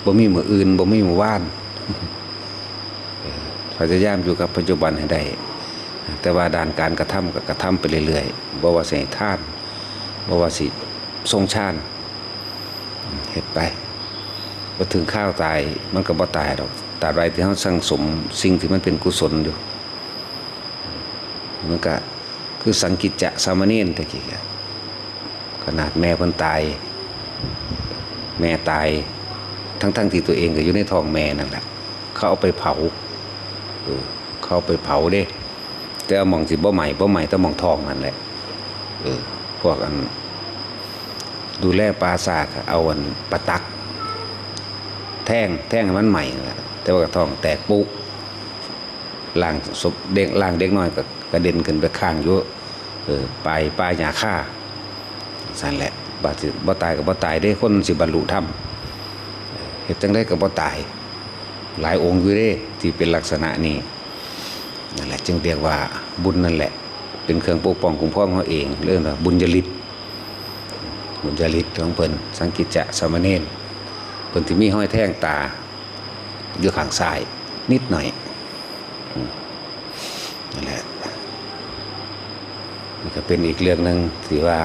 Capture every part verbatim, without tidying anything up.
บ่มีมื้ออื่น บ่มีมื้อวาน เออ พยายามอยู่กับปัจจุบันให้ได้ แต่ว่าด้านการกระทำก็กระทำไปเรื่อยๆ บ่ว่าสิให้ทาน บ่ว่าสิทรงฌาน เฮ็ดไป บ่ถึงคราวตาย มันก็บ่ตายดอก ตราบใดที่เฮาสั่งสมสิ่งที่มันเป็นกุศลอยู่ มันก็คือสังกิจจะสามเณรตะกี้ก็ ขนาดแม่เพิ่นตาย แม่ตาย ทั้งๆที่ตัวเองก็อยู่ในท้องแม่นั่นแหละ เขาเอาไปเผา เออ เขาเอาไปเผาเด้ แต่เอาหม่องสิบ่ไหม้ บ่ไหม้แต่หม่องท้องนั่นแหละ เออ พวกอัน ดูแลป่าช้าก็เอาอันปะตัก แทง แทงให้มันไหม้นั่นแหละ แต่ว่าท้องแตกปุ๊ ร่างศพเด็ก ร่างเด็กน้อยก็กระเด็นขึ้นไปค้างอยู่ เออ ปลาย ปลายหญ้าคา ซั่นแหละ บาดสิบ่ตายก็บ่ตายเด้ คนสิบรรลุธรรม เออ เฮ็ดจั่งใดก็บ่ตาย หลายองค์อยู่เด้ ที่เป็นลักษณะนี้ นั่นแหละ จึงเรียกว่าบุญนั่นแหละ เป็นเครื่องปกป้องคุ้มครองเฮาเอง เรียกว่าบุญญาฤทธิ์ บุญญาฤทธิ์ของเพิ่น สังกิจจะสามเณร เพิ่นสิมีฮอยแทงตา อยู่ข้างซ้าย นิดหน่อย อืม นั่นแหละ นี่ก็เป็นอีกเรื่องหนึ่งที่ว่า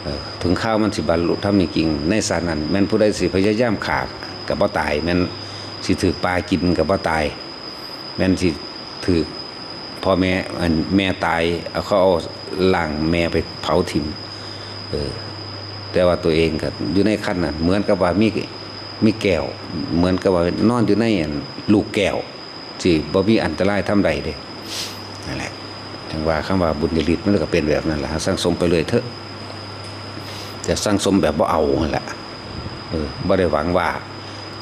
เอ่อ ถึงคราวมันสิบรรลุธรรมจริงๆ ในชาตินั้น แม่นผู้ใดสิพยายามฆ่าก็บ่ตาย แม่นสิถืกปลากินก็บ่ตาย แม่นสิถืกพ่อแม่ อันแม่ตาย เอา เขาเอาร่างแม่ไปเผาถิ่ม เออ แต่ว่าตัวเองก็อยู่ในคันนั้น เหมือนกับว่ามี มีแก้ว เหมือนกับว่านอนอยู่ในอันลูกแก้ว สิบ่มีอันตรายทำใดเด้ นั่นแหละ จั่งว่าคำว่าบุญญาฤทธิ์มันก็เป็นแบบนั้นล่ะ สั่งสมไปเรื่อยเถอะ จะสั่งสมแบบบ่เอานั่นแหละ เออ บ่ได้หวังว่า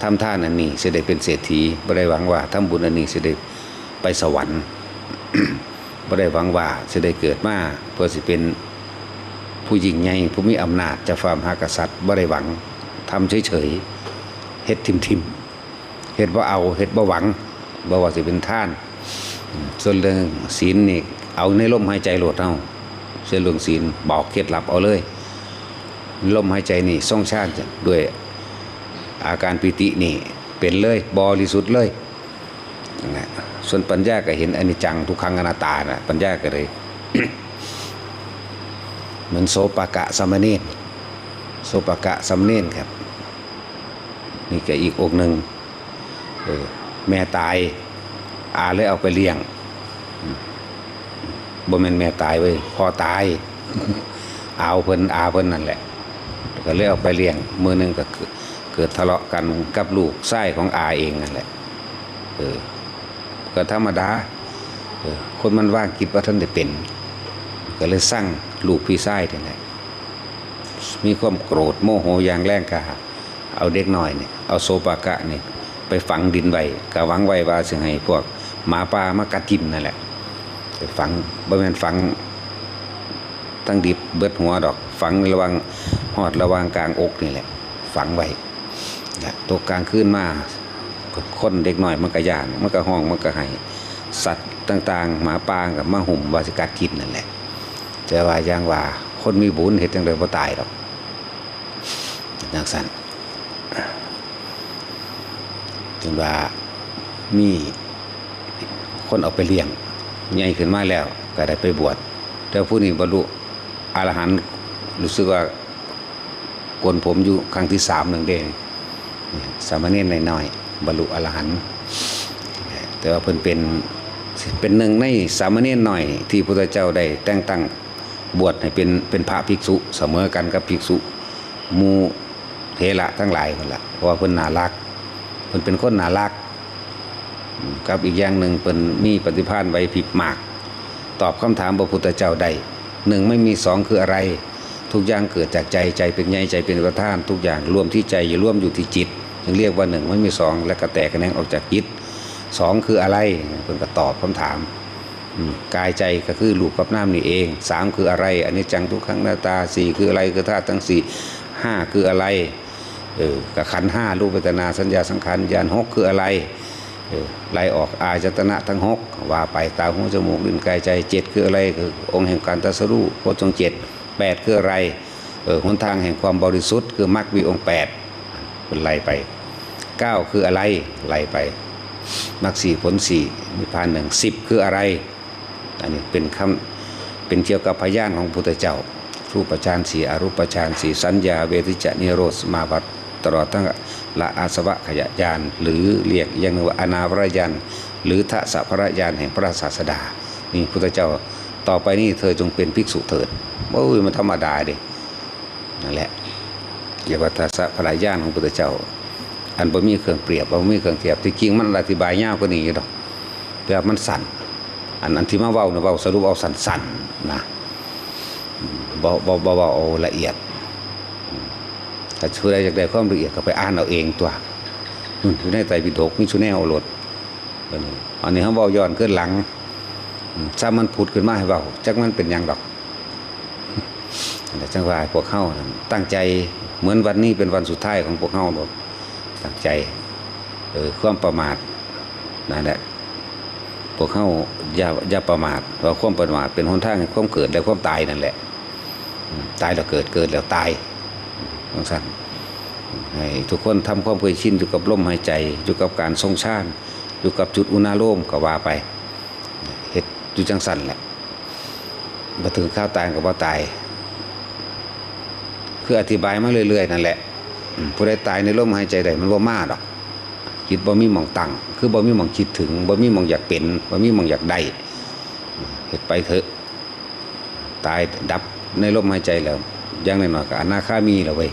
ทำทานอันนี้สิได้เป็นเศรษฐี บ่ได้หวังว่าทำบุญอันนี้สิได้ไปสวรรค์ บ่ได้หวังว่าสิได้เกิดมาเพื่อสิเป็นผู้ยิ่งใหญ่ ผู้มีอำนาจ จะฟ้ามหากษัตริย์ บ่ได้หวัง ทำเฉยๆ เฮ็ดทิ่มๆ เฮ็ดบ่เอา เฮ็ดบ่หวัง บ่ว่าสิเป็นทาน ส่วนเรื่องศีลนี่ เอาในลมหายใจโลดเฮา ส่วนเรื่องศีลบอกเคล็ดลับเอาเลย ลมหายใจนี่ทรงฌานด้วยอาการปีตินี่เป็นเลย บริสุทธิ์เลย นั่นแหละ ส่วนปัญญาก็เห็นอนิจจังทุกขังอนัตตาน่ะ ปัญญาก็เลย เหมือนโสปกะสามเณร โสปกะสามเณรครับ นี่ก็อีกองค์หนึ่ง เออ แม่ตาย อาเลยเอาไปเลี้ยง อืม บ่แม่นแม่ตายเว้ย พ่อตาย อาวเพิ่น อาเพิ่นนั่นแหละ ก็เลยเอาไปเลี้ยง มื้อหนึ่งก็เกิด เกิดทะเลาะกันกับลูกชายของอาเองนั่นแหละ เออ ก็ธรรมดา เออ คนมันว่างคิดว่าท่านได้เป็น ก็เลยสั่งลูกพี่ชายนี่แหละ มีความโกรธโมโหอย่างแรงกล้า เอาเด็กน้อยนี่ เอาโสปกะนี่ ไปฝังดินไว้ ก็หวังไว้ว่าสิให้พวกหมาป่ามากัดกินนั่นแหละ ไปฝัง บ่แม่นฝังทั้งดิบเบิดหัวดอก ฝังระหว่าง ฮอดระหว่างกลางอกนี่แหละ ฝังไว้ นะ ตกกลางคืนมา คนเด็กน้อยมันก็ย้าน มันก็ฮ้อง มันก็ไห้ สัตว์ต่างๆ หมาป่าก็มาหุ้มว่าสิกัดกินนั่นแหละ แต่ว่าอย่างว่าคนมีบุญเฮ็ดจั่งใดบ่ตายดอก จั่งซั้น จนว่ามีคนเอาไปเลี้ยง ใหญ่ขึ้นมาแล้วก็ได้ไปบวช แต่ผู้นี้บรรลุอรหันต์ รู้สึกว่า โกนผมอยู่ครั้งที่สามหนึ่งเด้ สามเณรน้อยๆ บรรลุอรหันต์ แต่ว่าเพิ่นเป็น เป็นหนึ่งในสามเณรน้อยที่พุทธเจ้าได้แต่งตั้งบวชให้เป็น เป็นพระภิกษุเสมอกันกับภิกษุหมู่เถระทั้งหลายนั่นล่ะ เพราะว่าเพิ่นน่ารัก เพิ่นเป็นคนน่ารัก กับอีกอย่างหนึ่งเพิ่นมีปฏิภาณไหวพริบมาก ตอบคำถามพระพุทธเจ้าได้ หนึ่งไม่มี สองคืออะไร ทุกอย่างเกิดจากใจ ใจเป็นใหญ่ ใจเป็นประธาน ทุกอย่างรวมที่ใจ อย่ารวมอยู่ที่จิต จึงเรียกว่าหนึ่งไม่มี สอง และก็แตกแขนงออกจากจิต สองคืออะไร เพิ่นก็ตอบคำถาม อืม กายใจก็คือรูปกับนามนี่เอง สามคืออะไร อนิจจัง ทุกขัง อนัตตา สี่คืออะไร คือธาตุทั้งสี่ ห้าคืออะไร เออ ก็ขันธ์ห้า รูป เวทนา สัญญา สังขาร วิญญาณ หกคืออะไร เออ ไล่ออกอายตนะทั้งหก ว่าไป ตา หู จมูก ลิ้น กาย ใจ เจ็ดคืออะไร คือองค์แห่งการตรัสรู้ โพชฌงค์เจ็ด แปดคืออะไร เออ หนทางแห่งความบริสุทธิ์ คือมรรคมีองค์แปด เพิ่นไล่ไป เก้าคืออะไร ไล่ไป มรรคสี่ผลสี่ นิพพานหนึ่ง สิบคืออะไร อันนี้เป็นคำ เป็นเกี่ยวกับพยานของพุทธเจ้า รูปฌานสี่ อรูปฌานสี่ สัญญา เวทยิจฉา นิโรธ สมาบัติ ตลอดทั้งละอาสวะขยะญาณ หรือเรียกอีกอย่างหนึ่งว่าอนาวรณญาณ หรือทศพลญาณแห่งพระศาสดา นี่พุทธเจ้า ต่อไปนี้เธอจงเป็นภิกษุเถิด โอ้ย มันธรรมดาเด้ นั่นแหละ เรียกว่าทศพลญาณของพุทธเจ้า อันบ่มีเครื่องเปรียบ บ่มีเครื่องเทียบ ที่จริงมันอธิบายยาวกว่านี้อยู่ดอก แต่ว่ามันสั้น อัน อันที่มาเว้าเนี่ย เว้าสรุปเอาสั้นๆ นะ บ่ บ่ บ่เว้าเอาละเอียด ถ้าผู้ใดอยากได้ความละเอียดก็ไปอ่านเอาเองตัว อืม อยู่ในไตรปิฎกมีซุแนวโลด อันนี้ อันนี้เฮาเว้าย้อนคืนหลัง อืม ซ้ำมันผุดขึ้นมาให้เว้า จักมันเป็นหยังดอก แต่จังว่าให้พวกเฮานั่นตั้งใจ เหมือนวันนี้เป็นวันสุดท้ายของพวกเฮาโลด ตั้งใจ เออ ความประมาท นั่นแหละ พวกเฮาอย่า อย่าประมาท เพราะความประมาทเป็นหนทางแห่งความเกิดและความตายนั่นแหละ อืม ตายแล้วเกิด เกิดแล้วตาย จังซั่น ให้ทุกคนทำความเคยชินอยู่กับลมหายใจ อยู่กับการทรงฌาน อยู่กับจุดอุณาโลมก็ว่าไป เฮ็ดอยู่จังซั่นแหละ บ่ถึงคราวตายก็บ่ตาย คืออธิบายมาเรื่อยๆ นั่นแหละ อืม ผู้ใดตายในลมหายใจใดมันบ่มาดอก จิตบ่มีหม่องตั้ง คือบ่มีหม่องคิดถึง บ่มีหม่องอยากเป็น บ่มีหม่องอยากได้ เฮ็ดไปเถอะ ตายดับในลมหายใจแล้ว อย่างน้อยๆ ก็อนาคามีแล้วเว้ย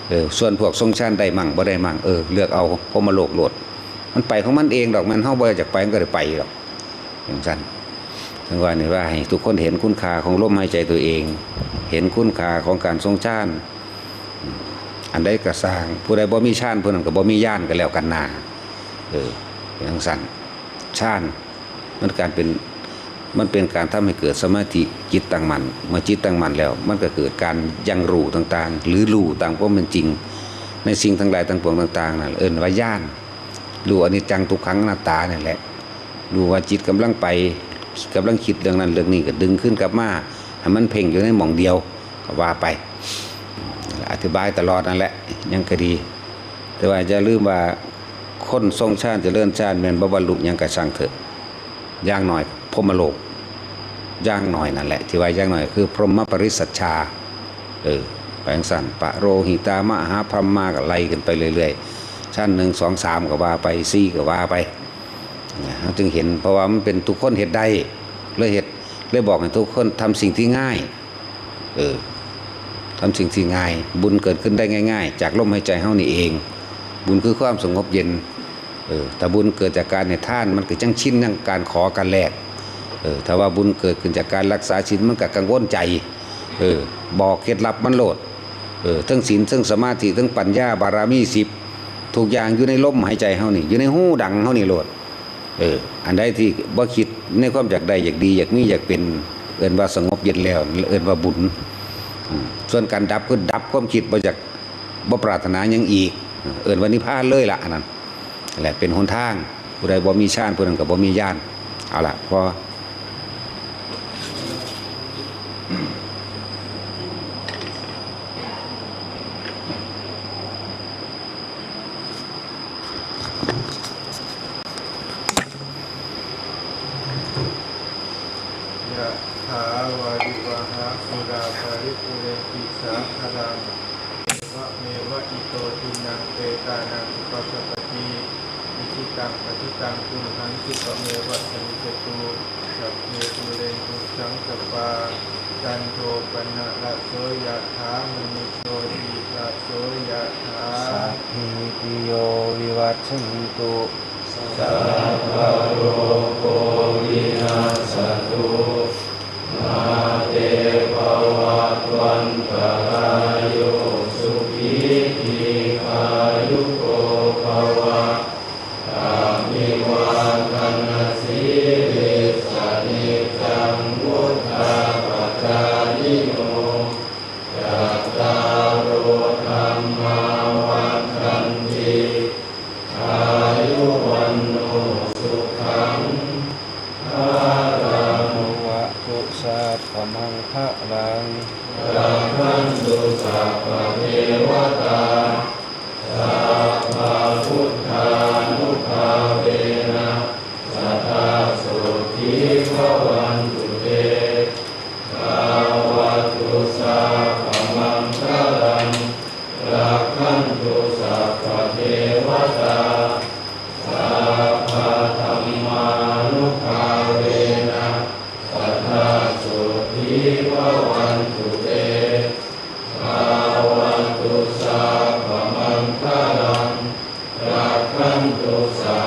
เออ ส่วนพวกทรงฌานได้มั่งบ่ได้มั่ง เออ เลือกเอาพรหมโลกโลด มันไปของมันเองดอก แม่นเฮาบ่อยากไปมันก็ได้ไปดอก จังซั่น จังว่านี่ว่าให้ทุกคนเห็นคุณค่าของลมหายใจตัวเอง เห็นคุณค่าของการทรงฌาน อันใดก็ซ่าง ผู้ใดบ่มีฌาน ผู้นั้นก็บ่มีญาณก็แล้วกันนา เออ เป็นจังซั่น ฌาน มันการเป็น มันเป็นการทำให้เกิดสมาธิ จิตตั้งมั่น เมื่อจิตตั้งมั่นแล้ว มันก็เกิดการยังรู้ต่างๆ หรือรู้ตามความเป็นจริง ในสิ่งทั้งหลายทั้งปวงต่างๆ นั่น เอิ้นว่าญาณ รู้อนิจจังทุกขังอนัตตานั่นแหละ รู้ว่าจิตกำลังไป กำลังคิดเรื่องนั้นเรื่องนี้ ก็ดึงคืนกลับมา ให้มันเพ่งอยู่ในหม่องเดียว ก็ว่าไป อธิบายตลอดนั่นแหละ ยังก็ดี แต่ว่าอย่าลืมว่า คนทรงฌานเจริญฌานแม่นบ่บรรลุหยังก็ช่างเถอะ อย่างน้อยพรหมโลก อย่างน้อยนั่นแหละ ที่ว่าอย่างน้อยคือพรหมปริสัชชา เออ ไปจังซั่น ปโรหิตามหาพรหมาก็ไล่ขึ้นไปเรื่อยๆ ชั้นหนึ่ง สอง สาม ก็ว่าไป สี่ ก็ว่าไป นะ เราจึงเห็น เพราะว่ามันเป็นทุกคนเฮ็ดได้ เลยเฮ็ด เลยบอกให้ทุกคนทำสิ่งที่ง่าย เออ ทำสิ่งที่ง่าย บุญเกิดขึ้นได้ง่ายๆ จากลมหายใจเฮานี่เอง บุญคือความสงบเย็น เออ ถ้าบุญเกิดจากการให้ทาน มันก็จั่งชิน จั่งการขอการแลก เออ ถ้าว่าบุญเกิดขึ้นจากการรักษาศีล มันก็กังวลใจ เออ บอกเคล็ดลับมันโลด เออ ทั้งศีล ทั้งสมาธิ ทั้งปัญญา บารมีสิบ ทุกอย่างอยู่ในลมหายใจเฮานี่ อยู่ในฮูดังเฮานี่โลด เออ อันใดที่บ่คิดในความอยากได้ อยากดี อยากมี อยากเป็น เอิ้นว่าสงบเย็นแล้ว เอิ้นว่าบุญ อืม ส่วนการดับคือดับความคิด บ่อยาก บ่ปรารถนาหยังอีก เอิ้นว่านิพพานเลยล่ะ อันนั้นแหละเป็นหนทาง ผู้ใดบ่มีฌาน ผู้นั้นก็บ่มีญาณ เอาล่ะ พอ ยะถาวาริวหาปูราปาริปูเรนติสาคารัง เอวะเมวะอิโตทินังเปตานังอุปกัปปติ อิชิตังปัจิตังตุมหังคิปะเมวะสมิจจตุ สัพเพปูเรนตุสังกปปา จันโทปนระโสยะถามณิโชติระโสยะถา สัพพีติโยวิวัชชันตุ สัพพะโรโควินัสสะตุ มาเตภวัตวันตรายโย สุขีทีฆายุโกภวะ อะภิวาทะนะสีลิสสะ นิจจังวุฑฒาปะจายิโน จัตตาโรธัมมาวัฑฒันติ อายุวัณโณสุขัง Rakkhantu